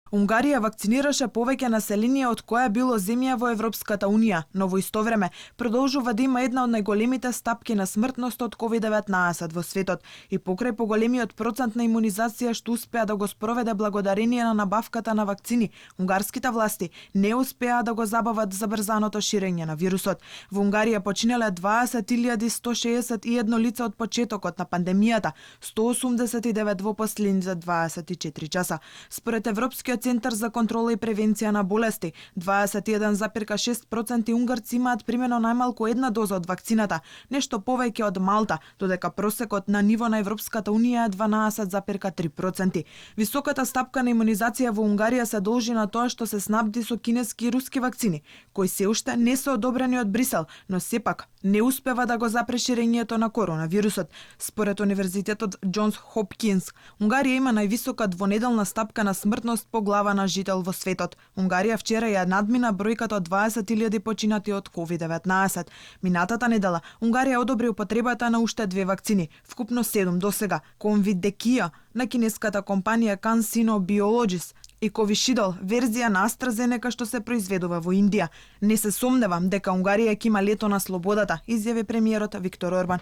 Унгарија вакцинираше повеќе население од која било земја во Европската Унија, но во исто време продолжува да има една од најголемите стапки на смртност од COVID-19 во светот и покрај поголемиот процент на имунизација што успеа да го спроведе благодарение на набавката на вакцини, унгарските власти не успеа да го забават забрзаното ширење на вирусот. Во Унгарија починале 20.161 лица од почетокот на пандемијата, 189 во последните 24 часа. Според Европскиот центар за контрола и превенција на болести, 21,6% унгарци имаат примено најмалку една доза од вакцината, нешто повеќе од Малта, додека просекот на ниво на Европската Унија е 12,3%. Високата стапка на имунизација во Унгарија се должи на тоа што се снабди со кинески и руски вакцини, кои се уште не се одобрени од Брисел, но сепак не успева да го запре ширењето на коронавирусот. Според Универзитетот Џонс Хопкинс, Унгарија има највисока двонеделна стапка на смртност по глава на жител во светот. Унгарија вчера ја надмина бројката од 20.000 починати од COVID-19. Минатата недела Унгарија одобри употребата на уште 2 вакцини, вкупно 7 досега, Конвидекија на кинеската компанија CanSino Biologics и Covishield, верзија на AstraZeneca што се произведува во Индија. Не се сомневам дека Унгарија ќе има лето на слободата, изјави премиерот Виктор Орбан.